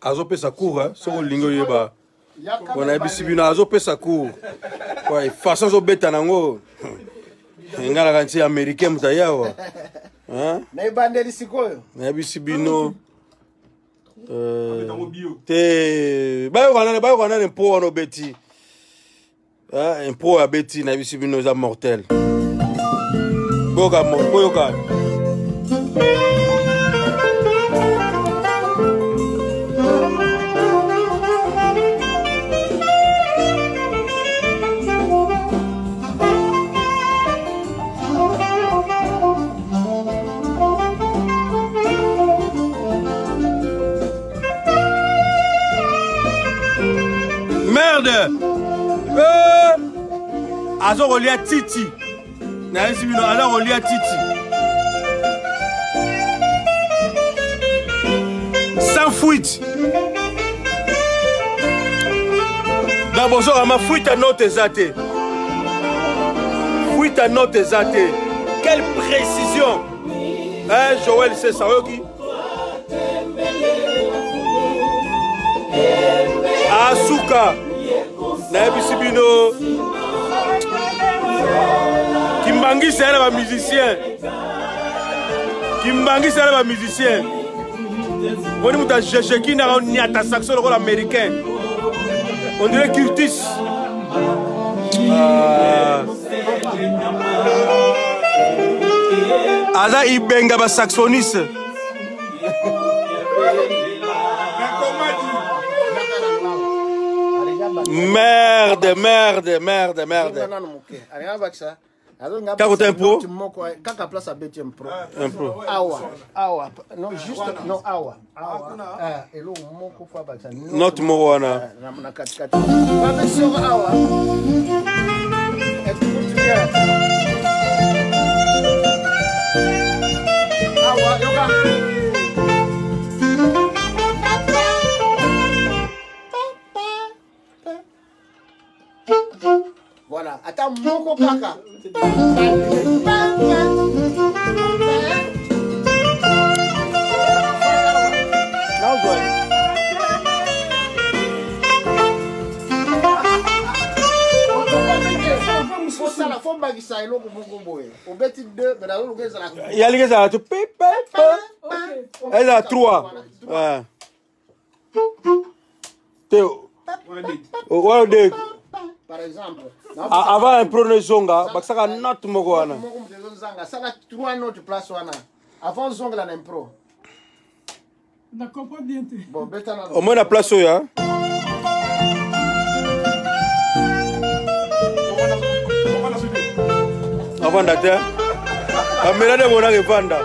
Azopesa cours, soki olingi oyeba. Bon, nayebisi bino azopesa cours. Ouais, façon azobeta nango. Nga nakanisi américain moto aye awa. Hein? Na ebandeli sikoyo. Nayebisi bino. Te bayoka nani, bayoka nani mpo wana obeti. Impro abeti, nayebisi bino eza mortel. Boyoka, boyoka. Merde! Azo kolia titi. Nayebisi bino aza kolia titi. Sans fuite. Na bozoka ma fuite ya note eza te. Fuite ya note eza te. Quelle précision! Hein, Joël, c'est ça, oyoki? Asuka nayebisi bino kimbangisa ya na bamusicien, kimbangisa ya na bamusicien. Moni moto ajejeki naka oniata saxo lokola américain, on dirait Curtis. Aza ibenga basaxophoniste. Merde, merde, merde, merde. Kaka ota impro? Kaka place abeti impro. Impro. Awa, awa. Non, juste, non, awa. Awa. Eloko moko fo abakisa. Note moko wana. Na katikati. Babeti soko awa. Écoute bien. Awa, yoka. Voilà, ata moko kaka. Osala fo mbakisa eloko moko boye, obeti 2 mais nazoluka ezala yalingi ezala to pepe, ezala 3 te, wana de par exemple avant impro no ezonga, bakisaka note moko wana. Moko moto ezozanga, sala 3 note place wana avant ozongela na impro. Na comprends bien te. Bon, beta na au moins na place oyo, hein? Avanda te, bamela nde bonaka evanda.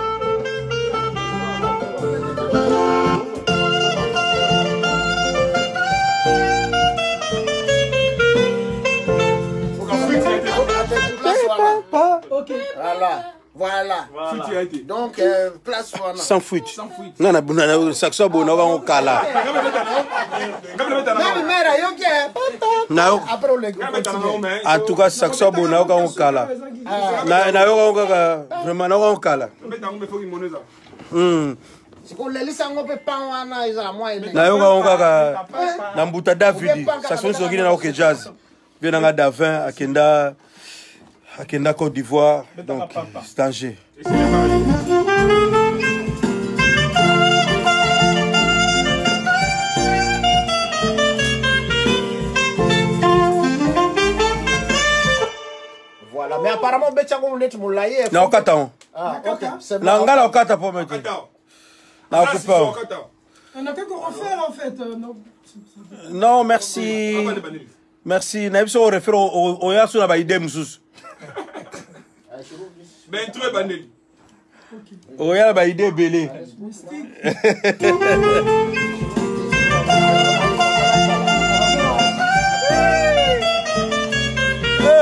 Ok. Voilà. Voilà. Donc, place wana. Sans fuite. Nga na saxo boye nayoka kala. Même mère ayoki. Après oleki. En tout cas, saxo boye nayoka ngo kala. Nayoka ngo kaka, vraiment nayoka ngo kala. Sikolelisa yango mpe pan wana ezala mwa elengi. Nayoka ngo kaka na mbuta Davidi saxo soki na oke jazz vie nanga Davin akenda akenda Côte d'Ivoire, donc c'est danger. Voilà, mais apparemment obeti yango neti molai. Na okata ngo. Ah, ok, c'est bon. Na nga na okata po mete na okupa ngo. On n'a qu'à refaire en fait. Non. Non, merci, merci. Nayebi soki orefaire, oya so na baide mosusu. Oya na baide ebele. Mystique.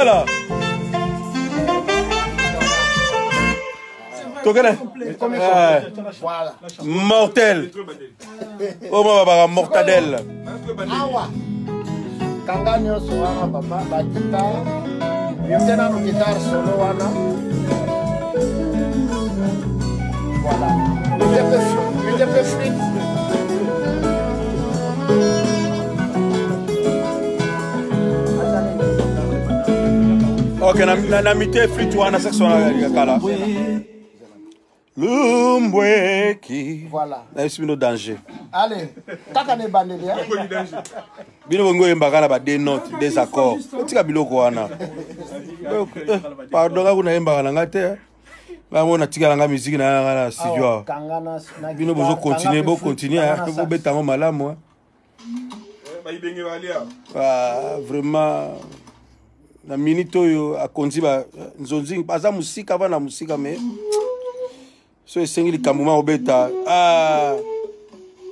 Ela tokende. Voilà. Mortel oyo mwa babaka mortadelle. Awa. Kanga nyonso wana papa, ba guitare. Mute nano guitare solo wana. Voilà. Mute mpe flûte. Ok, na mite flûte wana saxo wana ya kala. Lumbweki. Voilà. Nayebisi bino danger. Allez, kaka na ebandeli. Bino bongo oyembaka na ba deux notes, deux accords. Otika biloko wana. Eh, pardon, kaka nayembaka na ngai te. Ngai moko natikala ngai musique na ngai na studio awa. Bino bozo continuer, bo continuer, bobeta yango malamu. Ah, vraiment na minute oyo akonzi ba nzonzi aza mosika bana mosika mais so esengi likambo ma kobeta ah,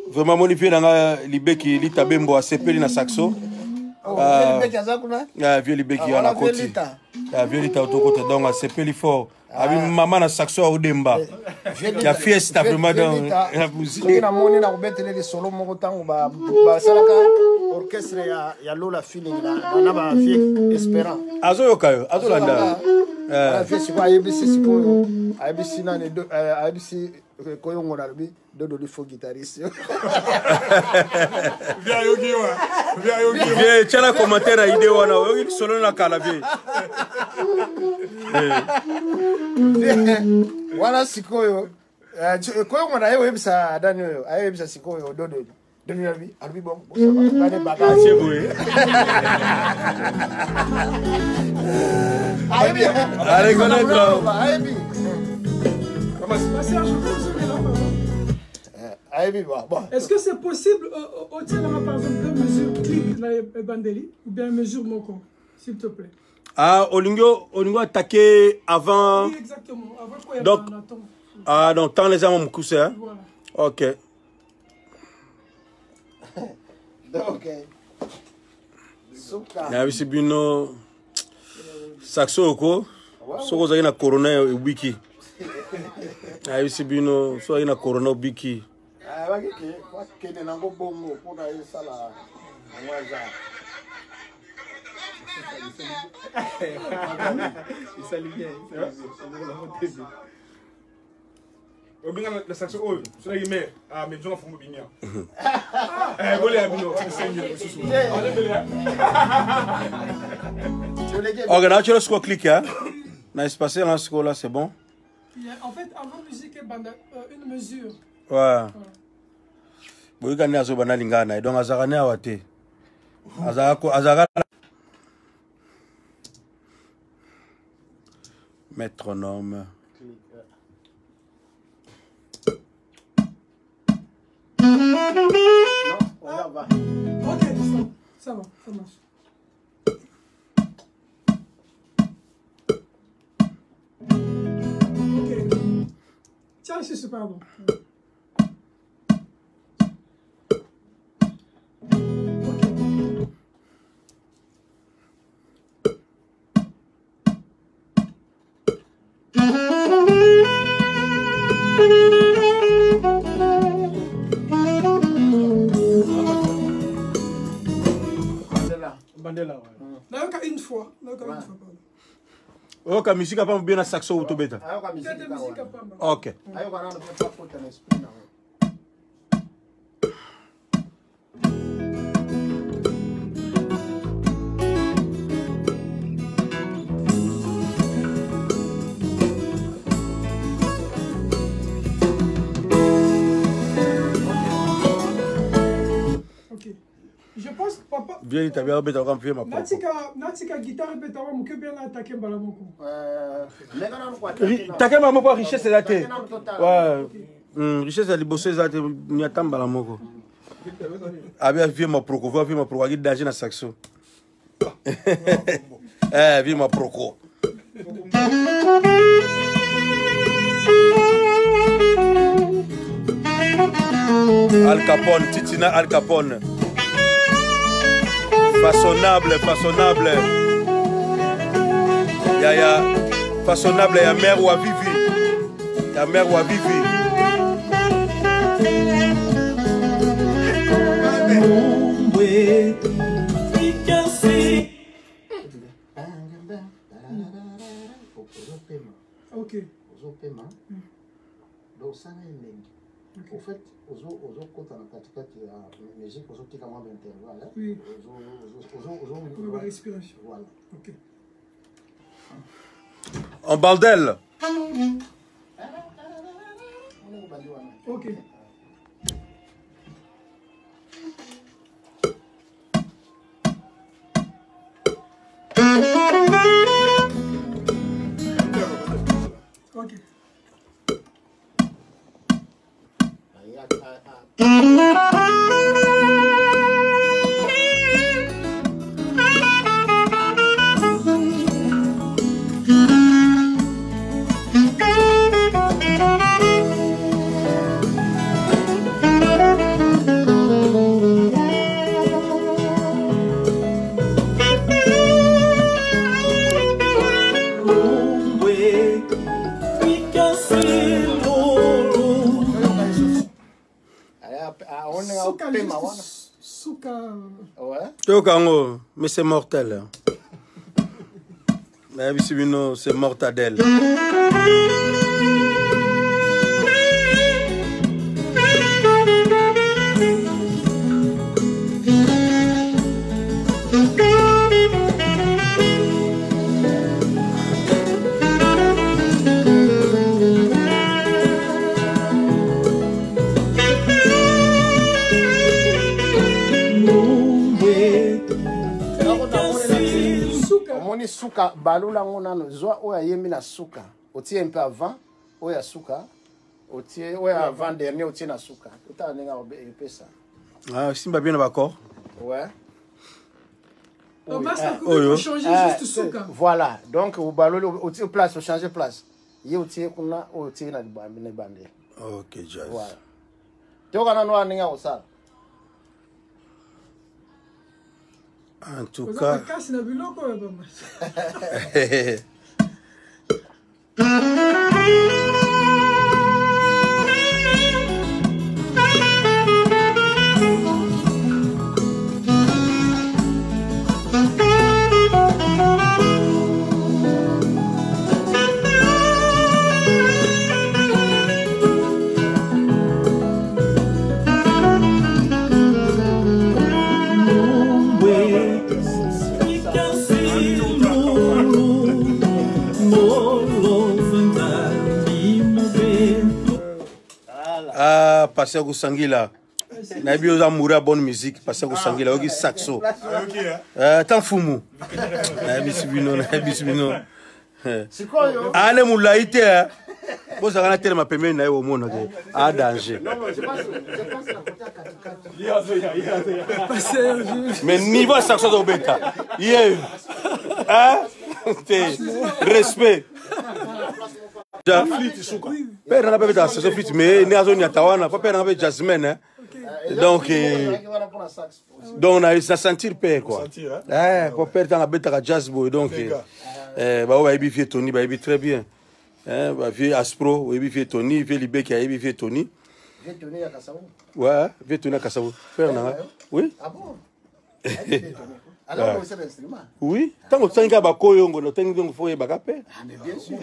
vraiment moni vie na nga libeki lita bembo asepeli na saxo. Oh, ah, vieux libeki aza kuna. Ah, vieux libeki wana koti. Ah, vieux lita otokota donc asepeli fort. Abi mama na saxo ya odemba ya fiesta vraiment donc soki namoni nakobetele lisolo moko ntango basalaka orchestre ya Lola Feeling na bavie Espérant. Azoyoka yo, azolanda. Vie sikoyo ayebisi, sikoyo ayebisi nani, ayebisi Koyongo, nalobi Dodoli faux guitariste. Vie, tiala commentaire ya idée wana. Oyoki lisolo na kala, vie. Wana sikoyo Koyongo na ye oyebisa dani oyo ayebisa sikoyo Dodoli. Dodoli alobi bon, bane bagage boye. Ayebi. Areconnaître. Ayebi. Serge, vous là, pardon. Ayebi bon. Est-ce que c'est possible, au par exemple, deux mesures clic na ebandeli ou bien mesure moko, s'il te plaît? Ah, olingo attaquer avant. Oui, exactement. Avant quoi? Donc, ah, donc, temps les armes mokuse, hein? Voilà. Ok. Donc, suka. Nayebisi bino saxo oko soki ozalaki na corona ebiki. Nayebisi bino soki ozalaki na corona obiki. Bakeke bakende nango bongo mpona esala yango aza. Esali bien. Obenga na saxo oyo soki mer, ah, mais nzonga fumbu binia eh bolia bino esengi mosusu. Ok, na tiela sikoyo clic, hein? Na espace na sikoyo là, c'est bon. En fait, avant musique banda une mesure. Ouais. Boyoka nde azoba na lingala na ye, donc azalaka ne awa te, azalaka métronome. Non, on va. Ok, ça va, ça marche. Ok. Tiens, c'est super bon. Ok. Bandela, ouais. Nayoka une fois. Nayoka une fois, pardon. Oyoka musique apa bien na saxo tobeta. Ayoka Peut-être musique. musique à pamba. Ok. Ayoka nano mpe pakota na esprit nango. Ok. Je pense que papa. Bien tabi abeta oka mpie mapoko. Natika guitare ebetaka moke bien na atake mbala moko. Ndenge nano koatake. Take mbala moko, richesse eza te. Nano totala. Ouais. Richesse ya liboso eza te, nyata mbala moko. Abi avie maproko, vo avie maproko aki danger na saxo. Eh, vie maproko. Al Capone, Titina Al Capone. Façonnable, façonnable. Yaya, façonnable, ya mère ou à Vivi. Ya mère ou à Vivi. Ozopema. Ok. Ozopema, donc osala elengi. Au fait, ozokota na katikati ya musique, ozotika mwa baintervalle. Oui. Pour la respiration. Voilà. Ok. En bordel. Ok. Ok. Suka pema wana juste suka. Ouais. Toyoka yango, mais c'est mortel. Nayebisi bino, c'est mortadelle. Suka. Omoni suka, balula yango nano, zwa oyo ayembi na suka, otie mpe avant oyo ya suka, otie oyo ya avant dernier, otie na suka, otala ndenge epesa. Ah, simba bien na baccord. Ouais. Oh, basta Oyo. koki changer Ah, juste suka. Voilà, donc obaloli, otie place, ochange place, ye otie kuna, oyo otie na libandeli. Ok, jazz. Voilà, toyoka nano wana ndenge akosala. En tout Oza cas. makasi na biloko oyo bama. Ah, Pasteur Kusangila. Nayebi oza amoureux ya bonne musique, Pasteur Kusangila, oyoki saxo. Ayoki, hein? Tan fumu. Nayebisi bino, nayebisi bino. Sikoyo Ale molai te, eh. Bozalaka na telema pembeni na ye, omona ke a danger. Je pense na kota katikati. Ye azoya, ye azoya. Pasteur, je- Mais niveau ya saxo azobeta ye, hein? Te respect. Père nanga mpe abetaka saxo flûte, mais nde azoniata wana po père nanga mpe jasmine, hein? Donc Ezalaki wana mpona sax. Donc na sentir père quoi. Sentir, hein? Eh, po père ntango abetaka jazz boye, donc Les gars. bao bayebi vie Tony, bayebi très bien. Hein, ba vieux Aspro oyebi vie Tony, vieux Libeki ayebi vie Tony. J'ai tenu ya Kasavu. Ouais, vieux Tony Akasavu, père nanga, oui. Ah bon? Ayebi Tony. Alors, on sait l'instrument. Oui, ntango totangi kaka bakoyongo, notangi ndongo fo oyebaka mpe. Ah, mais bien sûr.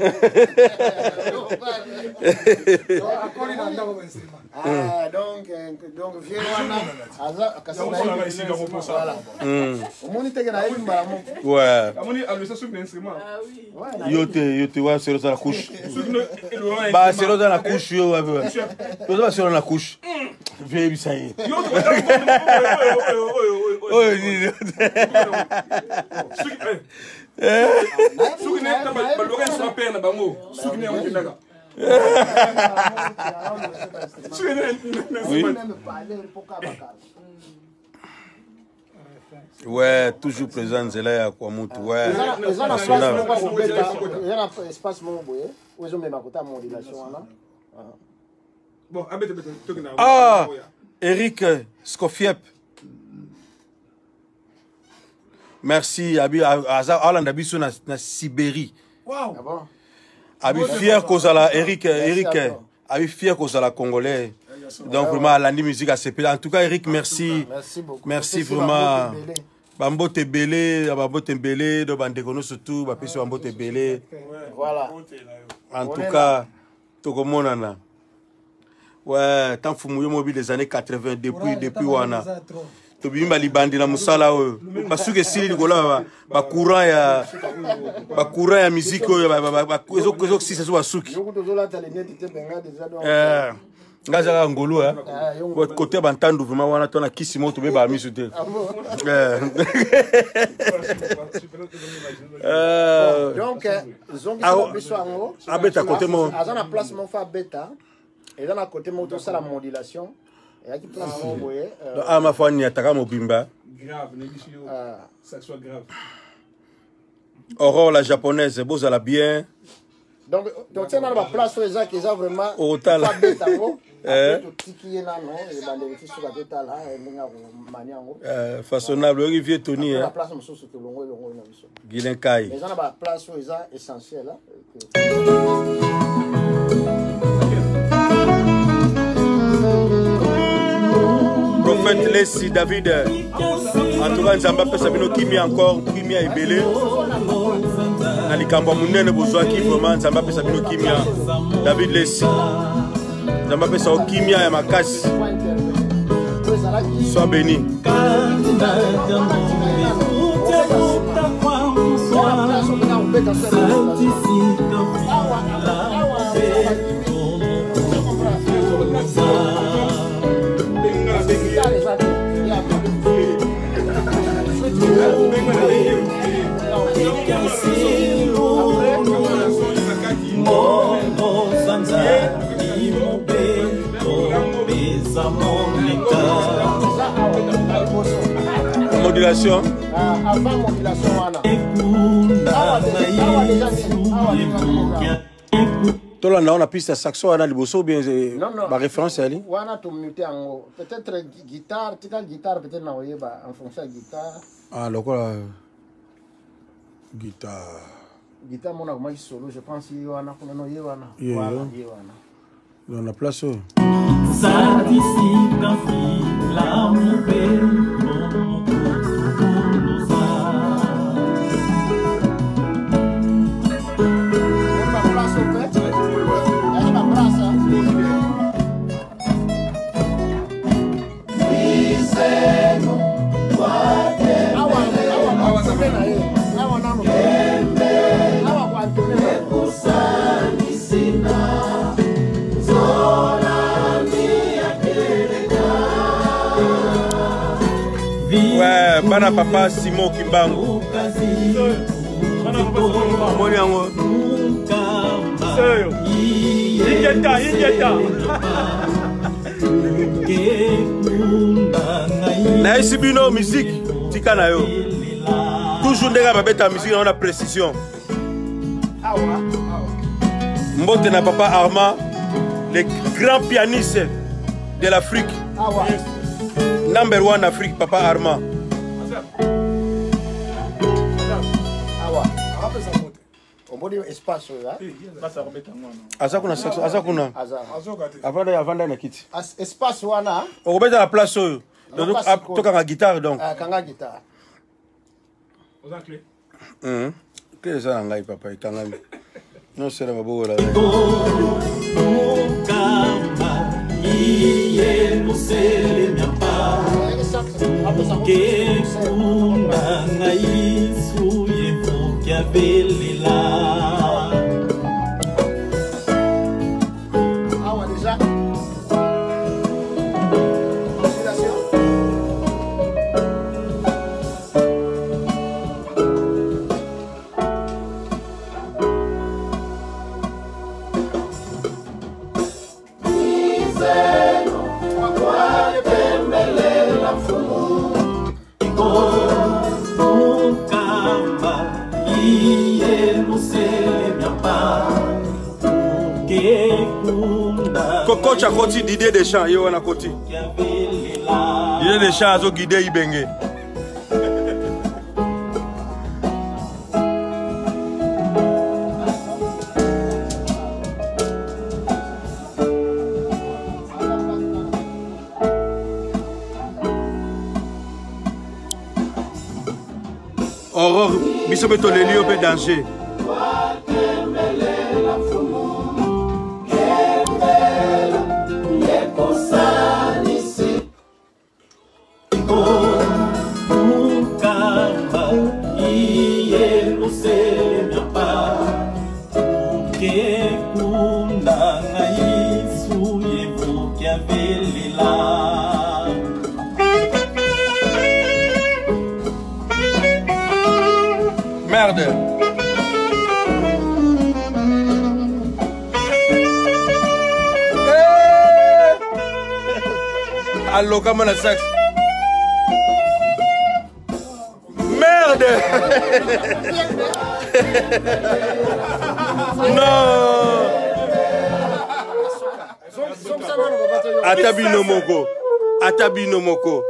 Akoli na ndako ba instrument. Ah, donc, vieux wana, aza, kasi Yango nayebi- osalaka esika yango mposa. Voilà. Omoni teke nayebi mbala moko. Ouais. Amoni alwesa soki na instrument. Ouais, nayebi. Yo te, yo te, wana sero oza na couche. Soki no elonga na Basero oza na couche, yo toza basero na couche, vieyebisa ye. Yo, oyo, oyo, oyo, oyo. Oyo nini? Soki soki ne balobaka instrument père na bango, soki ne yango ekendaka. Soki ne Oui. Même parler, mpoka bakala. Ouais, toujours présent nzela ya kwa mutu, ouais. Eza na place National. moko ya kobeta, eza na espace moko boye oyo ezomema kota modulation wana. Bon, abete bete tokenda. Ah, Eric Scofiep, merci. Abi aza alanda biso na Sibérie. Wow. Ah bon? Abi fier kozala Eric. Eric à toi. Abi fier kozala congolais, donc vraiment alandi musique asepeli. En tout cas, Eric, merci. Merci beaucoup. Merci Opesi vraiment. bambote ebele. Bambote ebele, bambote ebele do bandeko nyonso tu bapesi bambote ebele. Voilà. En On tout est cas, tokomonana. Ouais, tant fumu yo mobi des années 80, depuis wana. Tobimi balibandi na mosala oyo basuki esili likolo ya bacourant ya bacourant ya musique oyo ezokosisa so basuki. Eh, nga azalaka ngolu eh. ah, kote ya bantandu vraimen wana to na kisi moko tobebaka misu te ah eh. Donc zongisa biso yango. Abeta kote moko. Aza na place moko abeta, eza na kote moko tosala modulation, eyaki place moko boye. Ah, mafa aniataka mobimba. Ah. Aurore la japonaise, bozala bien. Donc totie nano baplace oyo ezaki eza vraiment otala abeta yango eh. Totiki ye nano ebandeli ti suka, totala eh, ndenge akomani yango. Eh, façonnable oyoki vieux Tony. Na place mosusu tolongo elongo na biso. Guilin Kai. Eza na baplace oyo eza essentiel. Prophète Lesi David, en tout cas Nzambe apesa bino kimia, encore kimia ebele na likambo ya monene bozwaki. Vraiment Nzambe apesa bino kimia. David Lesi, Nzambe apesa yo kimia ya makasi. Sois béni. Modulation. Avant modulation wana. Tolanda wana piste ya saxo wana liboso ou bien baréférence yali? Wana tomute yango peut-être guitare, tika guitare, peut-être na oyeba en fonction ya guitare. Ah, lokola guitare. Guitare mona komaki solo, je pense ye wana kuna, no, ye wana. Voilà, ye wana. Dans la place oyo. Satisika filamu mpe mokotukuluza. Baplace oyo mpe yaki baplace. Awa awa bakote na ye awa nano, awa koantone na ye. Kusanisina Ouais, bana papa Simon Kimbangu, omoni yango. Ingeta, ingeta. Nayesi bino musique, tika na yo toujours ndenge babeta musique nango na précision. Mbote na papa Armand, le grand pianiste de l'Afrique, number one Afrique, papa Armand. Awa omoni espace oyo. Aza kuna saxo, aza kuna. Aza. Avanda, avanda na kiti. Espace wana. Okobeta na place oyo. Donc, tokanga guitare donc. Kanga guitare. Clé eza na ngai papa, ekangami nyonso na maboko na ngai. Mukamba iye muselemiapa kekunda ngai suye vokiabelela. Awa déjà modulation. Mukamba iye muselemiapa kekunda. Coach akoti, Didier Deschamps ye wana akoti. Vokiabelela. Didier Deschamps azoguide Ibenge. Aurore, biso mpe toleli yo mpe danger. Merde. Eh! Alokama na sax. Merde. Non. Ata bino moko. Ata bino moko.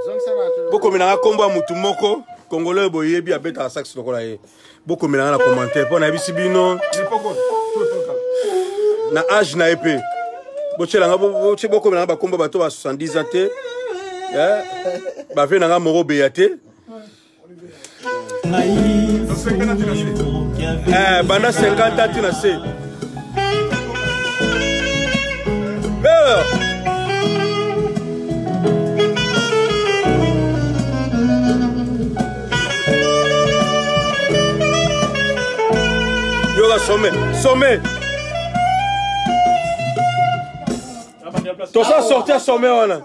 Bokomelanga nkombo ya motu moko congolais oyo boyebi abetaka sax lokola ye. Bokomelanga na commentaire mpo nayebisi bino na age na ye mpe botyelanga bokomelanga bakombo bato ba 70 ans te bave na nga moko beya te. Banda 50 ans tina se. Yoka sommet, sommet. Tosa sorti ya sommet wana.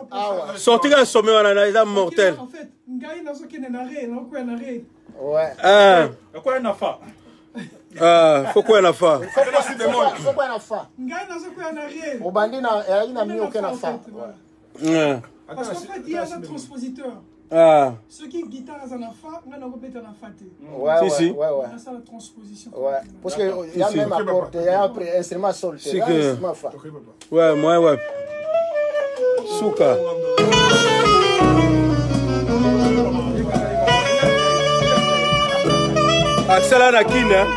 Sorti ya sommet wana eza mortel. En fait, ngai nazokende na re, nakoya na re. Ouais. Ah. Nakoya na fa. Ah, faut quoi na fa? Faut quoi na fa? Ngai nazokoya na re. Obandi na ezalaki na mi oke na fa. Parce qu'en fait, il y a un transpositeur. Ah. Ce qui guitare aza na fa, ngai nakobeta na fa te. Ouais, Si, ouais, si. ouais, ouais. Nasala transposition. Ouais. Parce que il y a Si, si. même accord, il y a un instrument sol, Si il y a un que- instrument fa. Ouais, moi ouais. Suka. Axel na Kin, hein?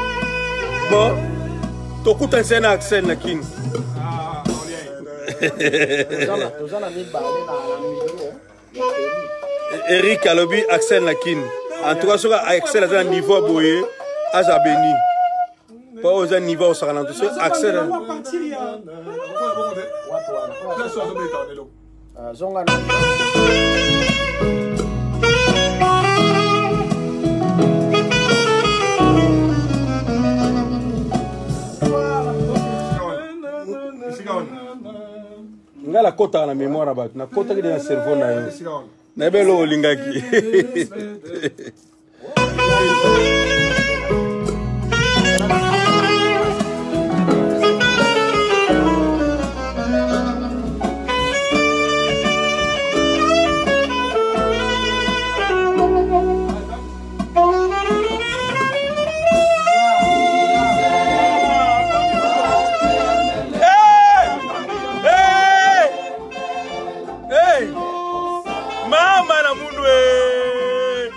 Bon, tokutanisa na Axel na Kin. Toza na mibale na milieu. Eric alobi Axel na Kin. En tout cas, soki Axel aza na niveau ya boye, aza béni. Po oyo eza niveau osaka na to Axel. Nazobanda à partir ya Wapi wana? Ah, zonga na. Ngai nakotaka na mémoire na bato, nakotaki de na cerveau na yo. Nayebi eloko olingaki. Hey! Hey! Hey! Mama na mundu eh!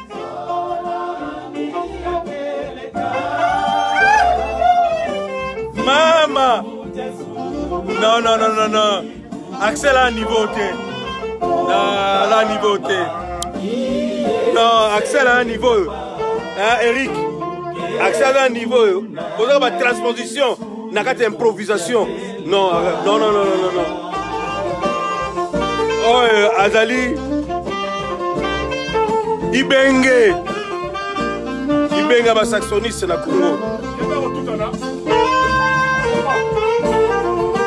Mama! Non, non, non, non, non. Axel a un niveau T. Non, là, niveau T. Non, Axel a un niveau. Hein, Eric? Axel a un niveau. Vous avez une transposition. N'a qu'à improvisation. Non, non, non, non, non, non. Oh, Azali. Ibenge. Ibenge ba saxoniste na Congo.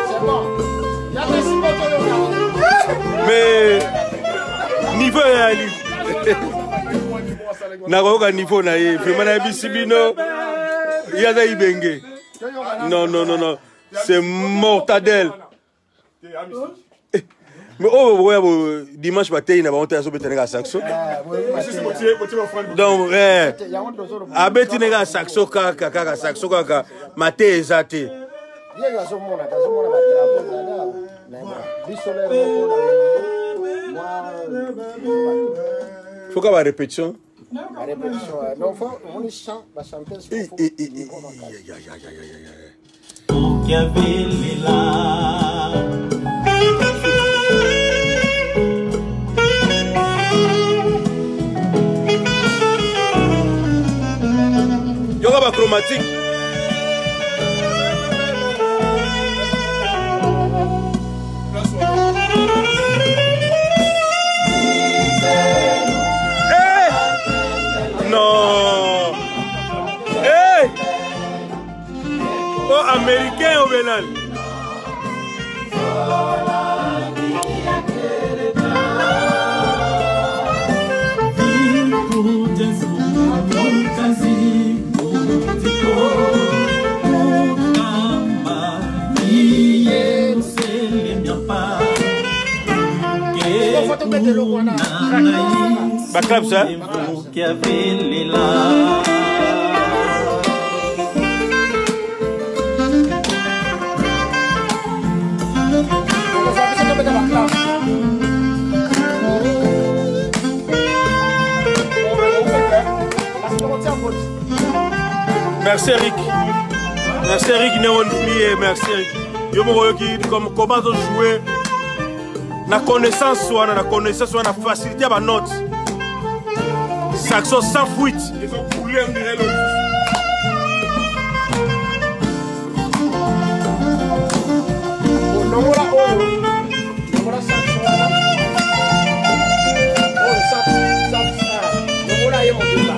C'est bon. Il y a des supporters. Mais niveau ya ali. Nakoyoka niveau na ye. Vraiment nayebisi bino. Ye aza Ibenge. Non, non, non, non. C'est mortadelle. Mais oh, ouais, dimanche matin, il a un saxo. Donc, abeti nega saxo kaka kaka saxo kaka mate eza te. Faut qu'on répétition. Répétition. Non, faut on chante, ba chanter. Yoka ba chromatique. Hey! Non! Hey! Oh, américain au Bénin. Baclaps, hein? Merci Eric. Merci Eric Neon merci Eric. Yo moko oyoki comment jouer na connaissance wana na connaissance wana facilité ya banote saxo sans fuite. Longola oyo, longola saxo wana, oyo sax sax, longola ye mobimba.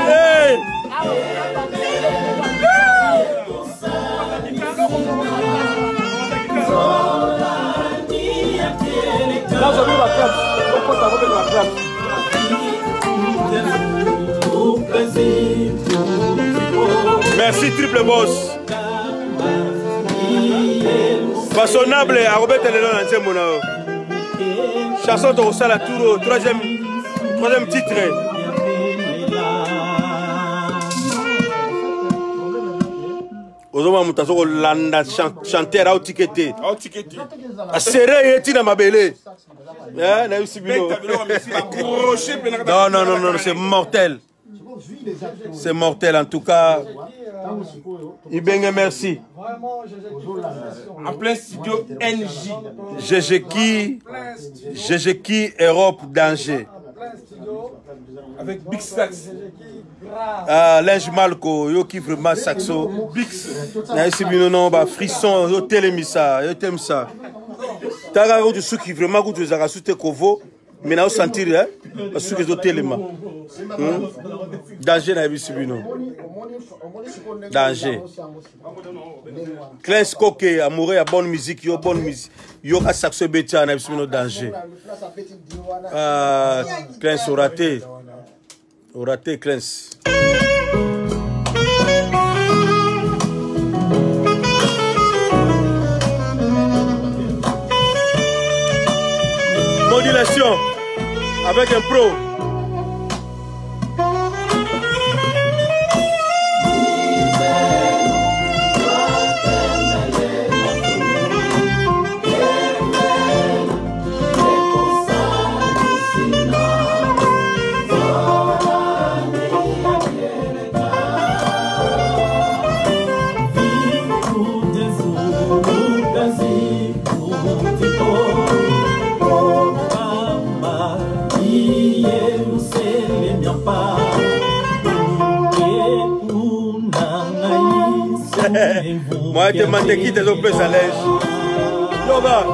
Hey! Nazobi baclaps, okota kobeta baclaps. Merci Triple Boss. Façonnable akobeta lelo na nzembo na yo. Chanson tokosala tour oyo troisième titre. Ozomona moto azo kolanda chanteur aotike te, asere ye ntina mabele. Nayebisi bino, non, non, non, non, c'est mortel, c'est mortel. En tout cas, Ibenge, merci. En plein studio NJ. GGK, GGK Europe danger. Avec Big Sax. Ah, Linge Malko, yoki vraiment saxo. Big. Nayebisi bino, non, ba frisson, yo telemisa, yo telemisa. Taka kutu suki vraiment kutu ezalaka su te kovo, mais nao sentir hein, basuki ezotelema. Danger, nayebisi bino. Danger. Clarence Koke, amoureux ya bonne musique, yo bonne musique. Yoka saxo ebeti awa, nayebisi bino danger. Ah, Clarence oraté. Oraté Clarence. Modulation avec un pro. Moi, te mandeki te ezopesa lege. Yoga.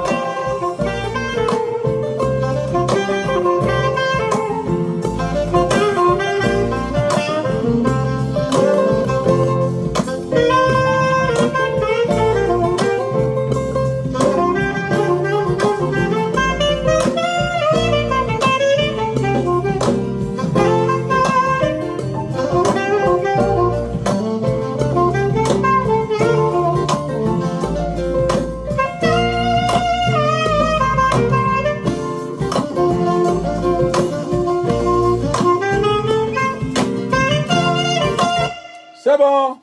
C'est bon.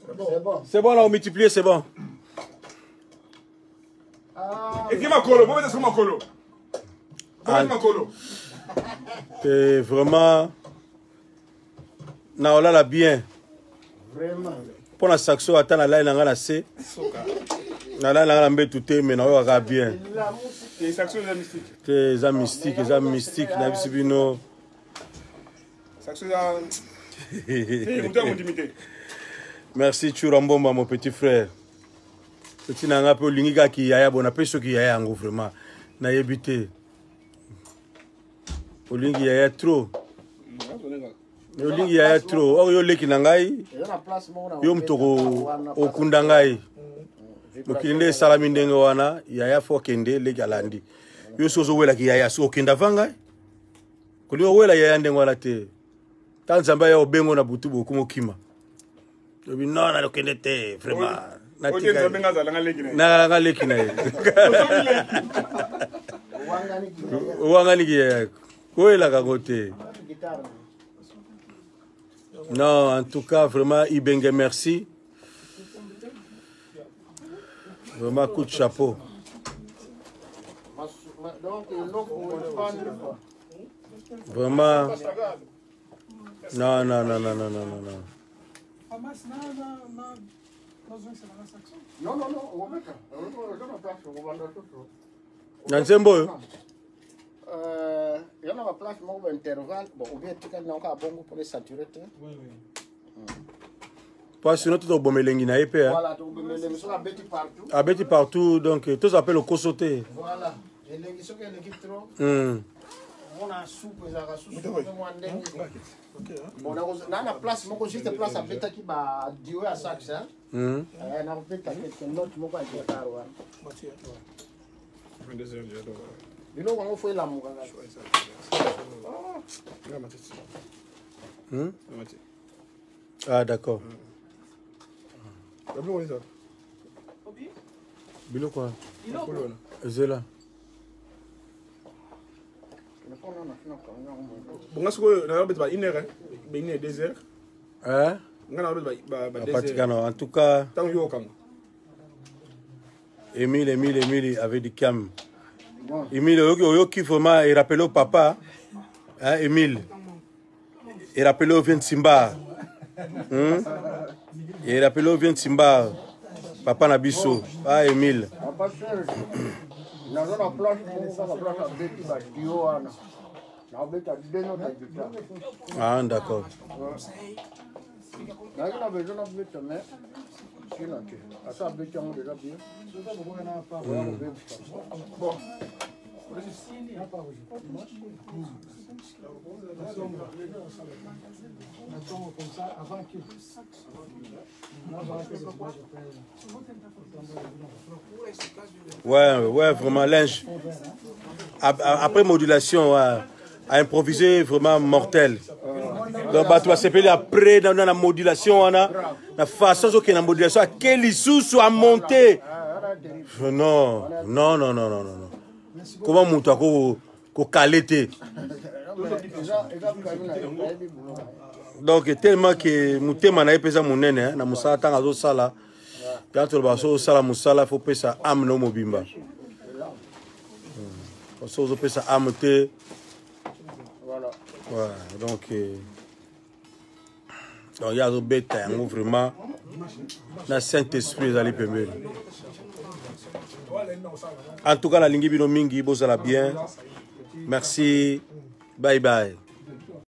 C'est bon. C'est bon, là, on multiplie, c'est bon. Et qui makolo, bon, c'est makolo. Ah. Makolo. C'est vraiment. Naolala bien. Vraiment. Mpo na saxo ata nalali na ngai na se, nalali na ngai na mbetu te, me naoyokaka bien. Et saxo est mystique. Te, eza mystique, eza mystique, nayebisi bino. Saxo est. Moto ya mondimi. Merci Chura Mbomba, mon petit frère, petit na ngai mpe olingi kaka kiyaya bo napesi soki yaya yango vraiment nayebi te, olingi yaya trop, olingi yaya trop. Or yo leki na ngai, Eza na place moko na yo moto okunda ngai. Mokili nde esalami ndenge wana, yaya fo akende, leki alandi. Yo soki ozowelaki yaya, soki okenda avant ngai, kolingi owela yaya ndenge wana te. Ta Nzambe aya obengo na butu boye, okoma okima, lobi non, nalokende te vraiment. Nakalanga leki na ye, owanganiki yaya, koyelaka ngo te. Non, en tout cas, vraiment, Ibenge, merci. Vraiment, coup de chapeau. Vraiment. Non, non, non, non, non, non, non. Non. Non, non, non, Na nzembo oyo. Eza na baplace moko baintervalle, bon, ou bien etikali nango kaka bongo mpona esature te. Po sinon tozoboma elengi na ye mpe. Voilà, tokoboma elengi soki abeti partout. Abeti partout, donc tozwa mpe lokoso te. Voilà, elengi soki eleki trop, omona supu ezalaka susu mwa ndenge. Bon, na na place moko, juste place abetaki baduo ya sax, nakobeta quelque note moko ya guitare wana. Biloko yango fo elamuka kaka. Ah, d'accord. Biloko wana ezela. Bonga sikoyo nayobeta ba une heure, ba une heure, 2 heures. Nga nayobeta ba 2 heures. En tout cas, ntango yo okanga. Emile, Emile, Emile avec du cam. Emile, oyoki, oyoki vraiment et rappelé au papa. Hein, Emile. Et rappelé au vieux Simba. Et rappelé au vieux Simba. Papa na biso. Ah, Emile. Papa Serge, naza na place moko kaka, place abeti baduo wana, nabeta deux notes ya guitare. Ah, d'accord. Nazalaki na besoin nabeta, mais sina te, asa abeti yango déjà bien, oya kobebisa. Bon. Ouais, vraiment, linge. Après modulation, ouais, à improviser, vraiment mortel. Donc, bah, tu vas s'appeler après dans la modulation, on a la façon qui la modulation, à quel issue à monter. Non, non, non, non, non, non. Comment moto ako kokale te? Donc tellement que motema na ye mpenza monene na mosala, ntango azosala ya toloba, so osala mosala, fo pesa âme no mobimba. So ozopesa âme te. Ouais, donc donc ye azobeta yango vraiment na Saint Esprit ezali pembeni. En tout cas, nalingi bino mingi, bozala bien. Merci, bye bye.